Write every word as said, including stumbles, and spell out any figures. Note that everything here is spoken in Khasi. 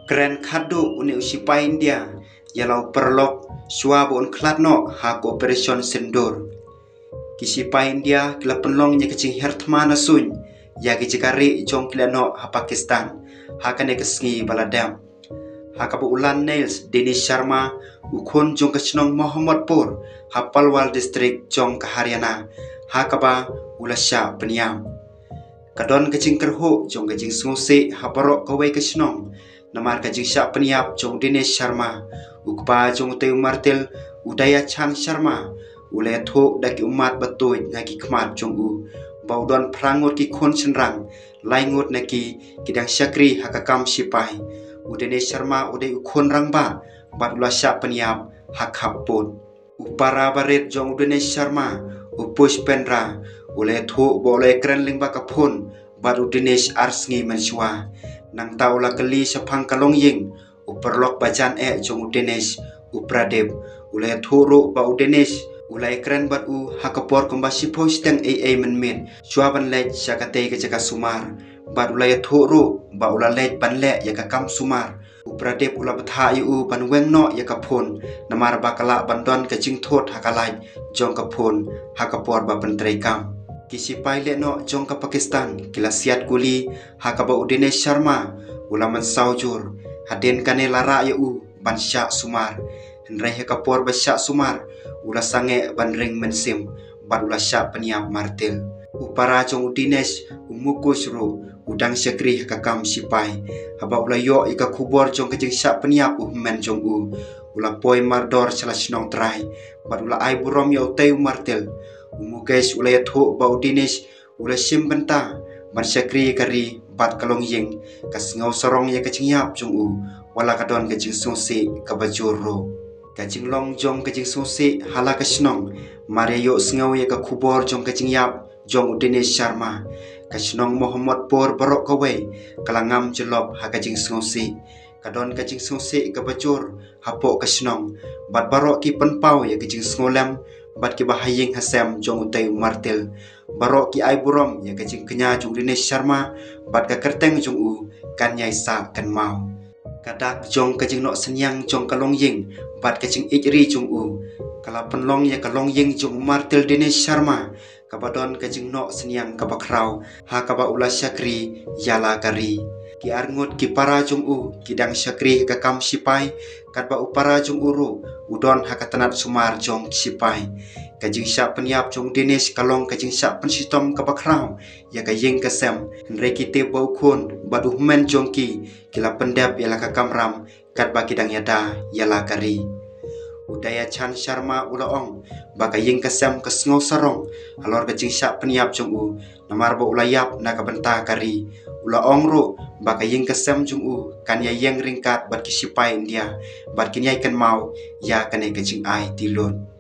Kren khatduh une u sipai India ïa la u paralok shuwa ba un khlad noh ha ka Operation Sindoor. Ki sipai India ki la pynlong ïa ka jingher thma na suiñ ïa ki jaka rieh jong ki lehnoh ha Pakistan ha kane ka sngi ba la dep. Ha kaba u Lanneils Dinesh Sharma, u khun jong ka shnong Mohammadpur ha Palwal District jong ka Haryana, ha kaba u la shah pynïap. Ka don ka jingkyrhuh jong ka jingsngewsih ha baroh kawei ka shnong namar ka jingshah pynïap jong u Dinesh Sharma. U kpa jong utei u martir, u Dayachan Sharma, u la ïathuh da ki ummat ba tuid na ki khmat jong u ba u don phra ngut ki khun shynrang, lai ngut na ki ki dang shakri ha ka kam sipai. U Dinesh Sharma u dei u khun rangbah bad u la shah pynïap ha khappud. U para barit jong u Dinesh Sharma, u Pushpendra, u la ïathuh ba u la ïakren lyngba ka phone bad u Dinesh ar sngi mynshuwa. Nangta u la kylli shaphang ka longïing u paralok ba jan eh jong u Dinesh, u Pradip. U la ïathuh ruh ba u Dinesh u la ïakren bad u ha ka por kumba shiphew shiteng ei ei mynmiet shuwa ban leit sha katei ka jaka sumar. Bad u la ïathuh ruh ba u la leit ban leh ïa ka kam sumar. U Pradip u la bthah ïa u ban weng noh ïa ka phone namar ba ka lah ban don ka jingthut ha ka light jong ka phone ha ka por ba pyntreikam. Ki sipai lehnoh jong ka Pakistan ki la siat kuli ha kaba u Dinesh Sharma u la mynsaw jur. Hadien kane la rah ïa u ban shah sumar. Hynrei ha ka por ba shah sumar u la sangeh ban ring mynsiem bad u la shah pynïap martir. U para jong u Dinesh, u Mukesh ruh, u dang shakri ha ka kam sipai. Haba u la ïoh ïa ka khubor jong ka jingshah pynïap u hynmen jong u, u la poi mardor sha la shnong trai bad u la ai burom ïa utei u martir. U Mukesh u la ïathuh ba u Dinesh u la shim bynta ban shakri ïa ka ri bad ka longïing, ka sngew sarong ïa ka jingïap jong u, wat la ka don ka jingsngewsih kaba jur ruh. Ka jinglong jong ka jingsngewsih ha la ka shnong mar ïa ïohsngew ïa ka khubor jong ka jingïap jong u Dinesh Sharma. Ka shnong Mohammadpur baroh kawei ka la ngam jyllop ha ka jingsngewsih. Ka don ka jingsngewsih kaba jur hapoh ka shnong bad baroh ki pynpaw ïa ka jingsngewlem bad kiba ha ïing ha sem jong utei u martir. Baroh ki ai burom ïa ka jingkñia jong u Dinesh Sharma bad ka kyrteng jong u kan ïai sah kynmaw. Ka dak jong ka jingnoh synñiang jong ka longïing bad ka jingïeit ri jong u ka la pynlong ïa ka longïing jong u martir Dinesh Sharma kaba don ka jingnoh synñiang kaba khraw ha kaba u la shakri ïa la ka ri. Ki arngut ki para jong u ki dang shakri ha ka kam sipai, katba u para jong u ruh u don ha ka tnat sumar jong ki sipai. Ka jingshah pynïap jong u Dinesh ka long ka jingshah pynshitom kaba khraw ïa ka ïing ka sem. Hynrei ki tip ba u khun bad u hynmen jong ki ki la pyndep ïa la ka kamram katba ki dang ïada ïa la ka ri. U Dayachan Sharma u la ong ba ka ïing ka sem ka sngew sarong halor ka jingshah pynïap jong u namar ba u la ïap na ka bynta ka ri. U la ong ruh ba ka ïing ka sem jong u kan ïa ïeng ryngkat bad ki sipai India bad kin ïai kynmaw ïa kane ka jingai tylli.